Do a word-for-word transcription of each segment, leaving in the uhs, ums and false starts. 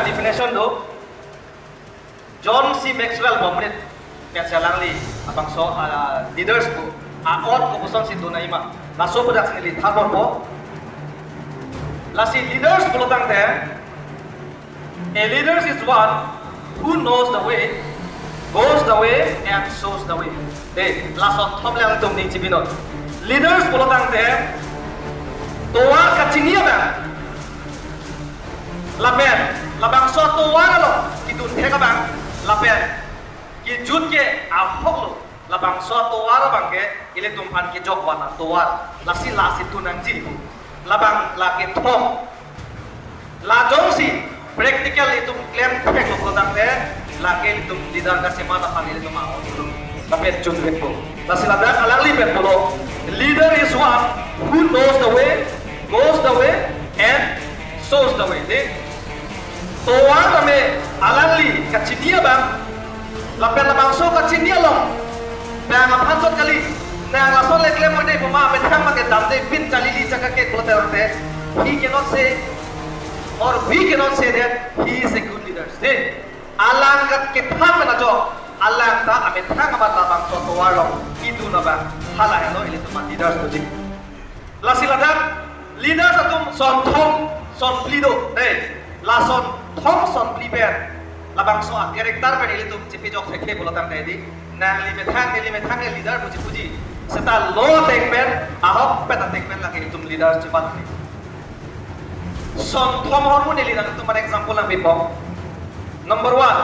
Definition do, John C Maxwell bomrit pensi alangli labangso, ah, leaders pu a-ot kopuson si do nangji ma, laso product neli than bompo. Lasi leaders pulo tangte, a leader is one who knows the way, goes the way, and shows the way. De, laso thom le nangtum ning chibinon. Leaders pulo tangte, tovar kachini abang, lapen labangso tovar along kedun thek abang, lapen kejut ke ahok lo, labangso tovar abang ke ilitum aphan kejok van atovar, lasi lasi tun nangji. Labang lake thom. La jongsi practical itum klem thek lo pulo tangte, lake itum leader kasemat aphan itum ahok lo. Lapen chun vekpo. Lasi ladak alangli pen pulo, leader is one who knows the way, goes the way, and shows the way. De, tovar tame alangli kachini abang, lapen labangso kachini along nang aphan chot kali, nang lason le klem oi de pu ma, methang ma kedam de pin chalili chakake pulo tangte, he cannot say or we cannot say that he is a good leader. De, alang kat kephan mana jo, alang ta amethang amat labangso tovar along kedun abang, hala helo ilitum a-leaders doji. Lasi ladak leaders atum son thom son phli do, de, lason thom son phli pen labangso a-character pen ilitum chepejok thekthe pulo tangte, de, nangli methang neli methang ke leader puji puji, seta lo ateng pen, ahok pen ateng pen lake itum leaders chepat ni. Son thom ahormu neli nangtum an example nangpipo. Number one,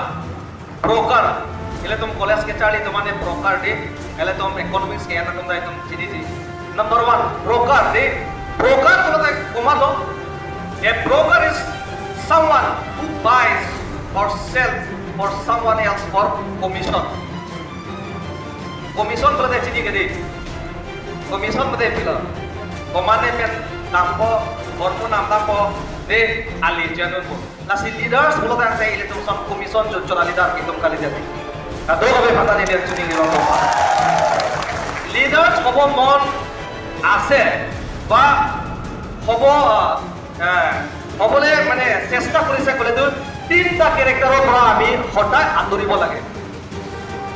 broker. Ilitum college kecharli atum an ke broker, de. Ilitum economics ke atum ta itum chiniji. Number one, broker, de. Broker pulo tangte komatlo? A broker is someone who buys or sells for someone else for commission. Commission pulo tangte chini ke, de. Commission pulo tangte pilo? Komane pen dampo, ahormu nam dampo, de, ali janun po. Lasi leaders pulo tangte ilitum son commission chot chot a-leader itum kalidet. Kadokave aphan ta neli chini nilong. Leaders hobo mon ase ba hobo, ah, eh, hobole mane chesta korise kole dun tinta character-or pra ami hodai aturibo lage.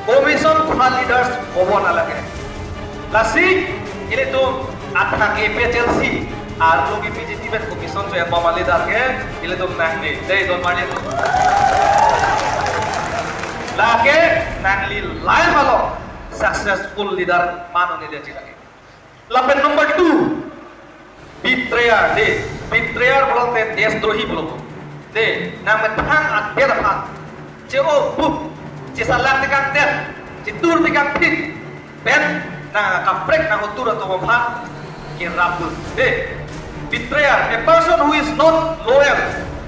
Commission pha leaders hobo nalage. Lasi ilitum athak APHLC arlo ke BJP pen commission cho-en bom a-leader ke ilitum nangne. Dei don marli atum. Lake nangli life along successful leader mano ne dia chilake. Lapen number two, betrayer, de, betrayer pulo tangte desdrohi pulo. De, nang methang adet aphan che-o bup, chesalang tekang det, chetur tekang thit, pen nang kaprek nang otur atum aphan kerap bup. De, betrayer, a person who is not loyal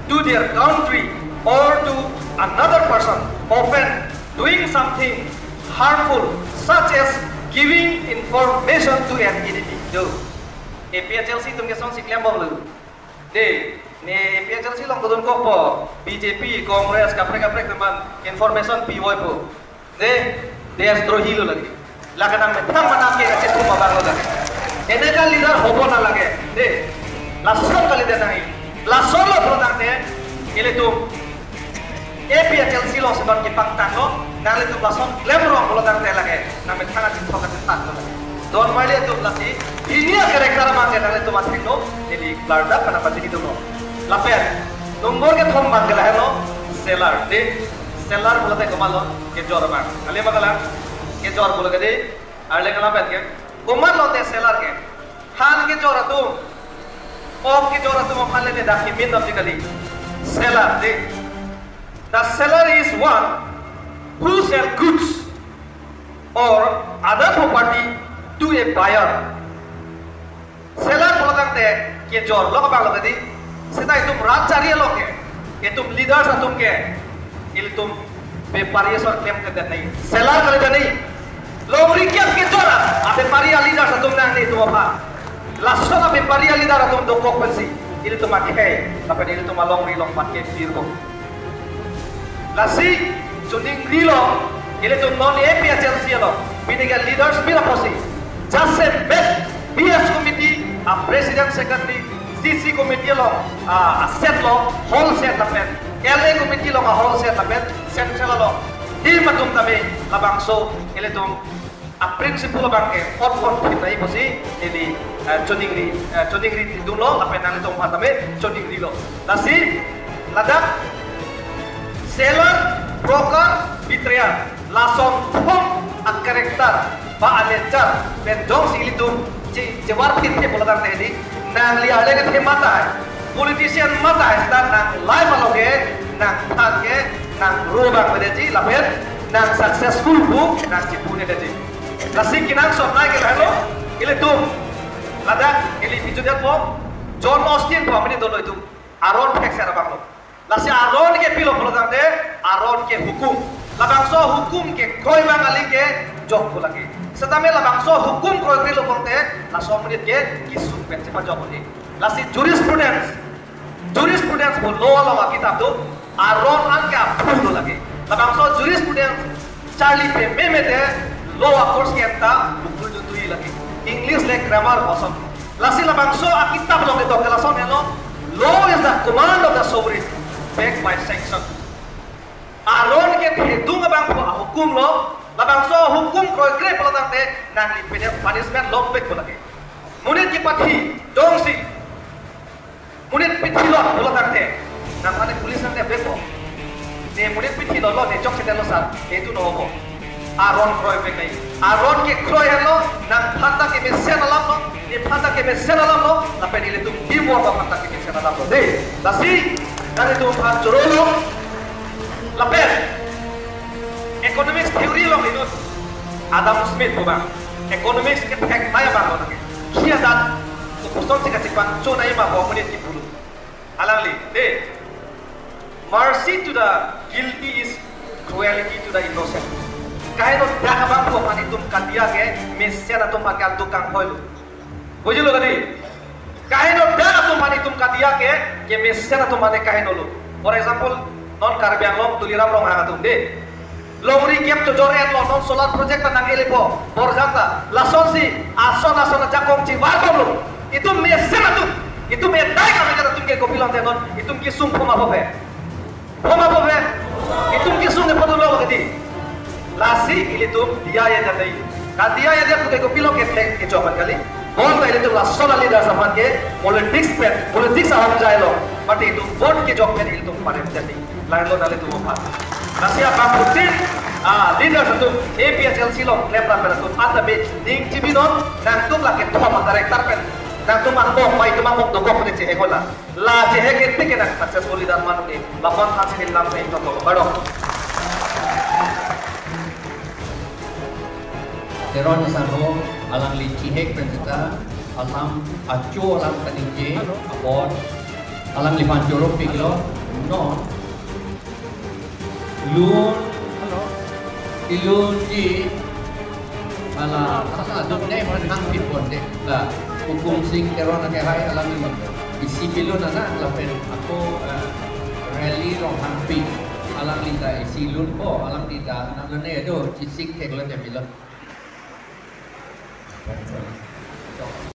to their country or to another person, often doing something harmful, such as giving information to an enemy. Do, APHLC atum ke son si klem bomlo. De, ne APHLC along kedunkokpo, BJP, Congress, kaprek kaprek atum aphan information pivoipo. De, desdrohi lo lake. Lake nang methang manam ke kachethum abang lo lake. Eneka leader hobo nalage. De, lason kalidet nangji. Lason lo pulo tangte, ilitum APHLC along si non kepangtanglo, nanglitum lason klem rong pulo tangte lake, nang methang aji thok aji tak lo lake. Don marli atum lasi, hini a-character abang ke nanglitum athengno, neli klardak kana pachini dolo. Lapen, number kethom abang ke lahenlo, seller, de, seller pulo tangte komatlo, kejor abang. Kali ma kalang, kejor pulo ke de, arle kalang pen ke, komatlo te seller ke. Than kejor atum, ok kejor atum aphan le ne dak kimin dam ji kali. Seller, de. The seller is one who sell goods or other property to a buyer. Seller pulo tangte kejor lo abang lo ke de. Seta itum rat chari lo ke, itum leaders atum ke, ilitum bepari asor klem kalidet nangji, seller kalidet nangji. Longri kiam kejor a-bepari a-leaders atum nangne itum aphan. Lason a-bepari a-leader atum dokok pensi ilitum akhei lapen ilitum alongri along pat ke pirko. Lasi chuning rilo, ilitum non APHLC along pini ke leaders pira pusi, jasemet PS committee a-president secretary, C D C committee along, ah, a-set lo, hall set lapen, L A committee along a-hall set lapen, central along. Adim atum tame labangso ilitum a-principle abang ke ot ot khit nai pusi neli, eh, choningri, eh, choningri thidunlo lapen nanglitum aphan tame choningrilo. Lasi ladak seller, broker, betrayer, lason thom a-character ba a-nature pen jongsi ilitum che-, chevar phit the pulo tangte di, nangli ale kethe mata hai, politician mata hai seta nang life along ke, nangphan ke, nang ro abang medeji lapen nang successful pu nang chipu nedeji. Lasi kenangsot nai ke lahelo, ilitum ladak ili pijut det po, John Austin pu amonit dolo itum, aron thekser abang lo. Lasi aron ke pilo pulo tangte, aron ke hukum. Labangso hukum kekroi abang kali kejokpo lagi. Setame labangso hukum kroikre lo pulote, laso amonit ke kesung pen chepajok kali. Lasi jurisprudence, jurisprudence pu law along akitap do, aron an ke aphu lo lagi. Labangso jurisprudence charli pameme te law a-course ke anta bukul jutui lagi. English le grammar bosom. Lasi labangso akitap along ketok ke lason helo, "Law is the command of the sovereign, backed by sanction." Aron ke thedung abang pu ahukum lo, labangso hukum kroikre pulo tangte nangli pine punishment longpik pu lagi. Monit kepathi, jongsi monit pithilot pulo tangte, nangphan police nangte beko. Ne monit pithilot lo, ne chokche detlo sir, ne tu no bo. Aron kroipik nai. Aron kekroi henlo, nangphan ta kemesen alam lo, nephanta kemesen alam lo, lapen ilitum teamwork aphanta kemesen alam lo. Dei, lasi, nanglitum aphan chorolo, lapen economics theory along inut Adam Smith pu abang, economics kethek nai abang lo nangke. Kiadat, kopuson si kachepangcho nai ma pu amonit kipulo. Alangli, dei, "Mercy to the guilty is cruelty to the innocent." Kaheno dak abang pu aphan itum kadiya ke mesen atum aphan ke aduk kanghoilo. Bujilo kadi? Kaheno dak atum aphan itum kadiya ke, kemesen atum aphan kaheno lo. For example, non Karbi Anglong Tuliram Ronghang atum dei, longri kep chojor-etlo, non solar project ta nang-elepo, Borjat ta. Lasonsi ason ason ajakong chivar bomlo. Itum mesen atum, itum edai kami atum ke kopilon te non, itum kesung puma bobe. Puma bobe. Itum kesung ke padu lo kadi. Lasi ilitum diya ya jadai. Kadiya ya jadai ke kopilo kethek kejok kali. Bonta ilitum lason a-leaders aphan ke politics pen, politics aham jailo. Mate itum vote kejok pen ilitum parem jadi. Lain lo nanglitum aphan. Lasi abangphutin, ah, leaders atum, A P H L C along klemrap pen atum, anta be ning chibinon, nangtum lake thom a-character pen, nangtum angbong, pai tum angbong dokok pen chehek-ola. La chehek-et tik ke nang successful leader manung ne, lapan thansi lam pen to to, kardom. Teron Sangho, alangli chihek pen seta, alam acho alam kaningje, apot, alangliphan choro piklo, non, lun, ilun ji, ala, ala, dum ne man hang pipon de, la, Hukum Sing Teron ake hai alam ini, isi pilun anak, lapen, ako, eh, rally Ronghangpi, alangli ta isi lun po, alangli ta, anak lun ne, aduh, chisik kek lo, jam ilo.